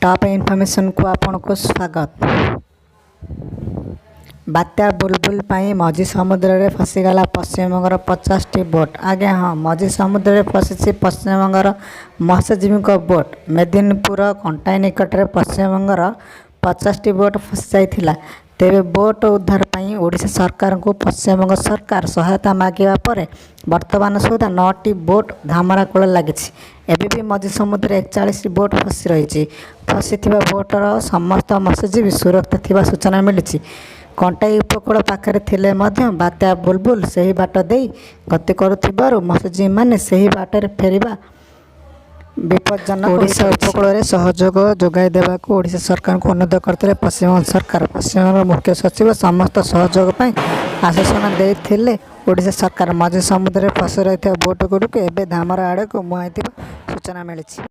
Top ଇନଫର୍ମେସନ୍କୁ ଆପଣଙ୍କୁ ସ୍ୱାଗତ। ବାତ୍ୟା ବୁଲବୁଲ ପାଇଁ ମଝି ସମୁଦ୍ରରେ ଫସିଗଲା ପଶ୍ଚିମବଙ୍ଗର 50ଟି ବୋଟ୍। ଆଜ୍ଞା ହଁ, ମଝି ସମୁଦ୍ରରେ ଫସିଛି ପଶ୍ଚିମବଙ୍ଗର ମତ୍ସ୍ୟଜୀବୀଙ୍କ ବୋଟ୍। ମେଦିନୀପୁର କଣ୍ଟାଇ ନିକଟରେ ପଶ୍ଚିମବଙ୍ଗର 50ଟି ବୋଟ୍ ଫସିଯାଇଥିଲା। ତେବେ ବୋଟ୍ ଉଦ୍ଧାର ପାଇଁ ଓଡ଼ିଶା ସରକାରଙ୍କୁ ପଶ୍ଚିମବଙ୍ଗ ସରକାର ସହାୟତା ମାଗିବା ପରେ ବର୍ତ୍ତମାନ ସୁଦ୍ଧା ନଅଟି ବୋଟ୍ ଧାମରା କୂଳରେ ଲାଗିଛି। ଏବେ ବି ମଝି ସମୁଦ୍ରରେ 41ଟି ବୋଟ୍ ଫସି ରହିଛି। ଫସିଥିବା ବୋଟ୍ର ସମସ୍ତ ମତ୍ସ୍ୟଜୀବୀ ସୁରକ୍ଷିତ ଥିବା ସୂଚନା ମିଳିଛି। କଣ୍ଟାଇ ଉପକୂଳ ପାଖରେ ଥିଲେ ମଧ୍ୟ ବାତ୍ୟା ବୁଲବୁଲ ସେହି ବାଟ ଦେଇ ଗତି କରୁଥିବାରୁ ମତ୍ସ୍ୟଜୀବୀମାନେ ସେହି ବାଟରେ ଫେରିବା ବିପଜ୍ଜନକ। ଓଡ଼ିଶା ଉପକୂଳରେ ସହଯୋଗ ଯୋଗାଇ ଦେବାକୁ ଓଡ଼ିଶା ସରକାରଙ୍କୁ ଅନୁରୋଧ କରିଥିଲେ ପଶ୍ଚିମବଙ୍ଗ ସରକାର। ପଶ୍ଚିମବଙ୍ଗର ମୁଖ୍ୟ ସଚିବ ସମସ୍ତ ସହଯୋଗ ପାଇଁ ଆଶ୍ୱାସନା ଦେଇଥିଲେ ଓଡ଼ିଶା ସରକାର। ମଝି ସମୁଦ୍ରରେ ଫସି ରହିଥିବା ବୋଟ୍ଗୁଡ଼ିକ ଏବେ ଧାମରା ଆଡ଼କୁ ମୁହାଁଇଥିବା ସୂଚନା ମିଳିଛି।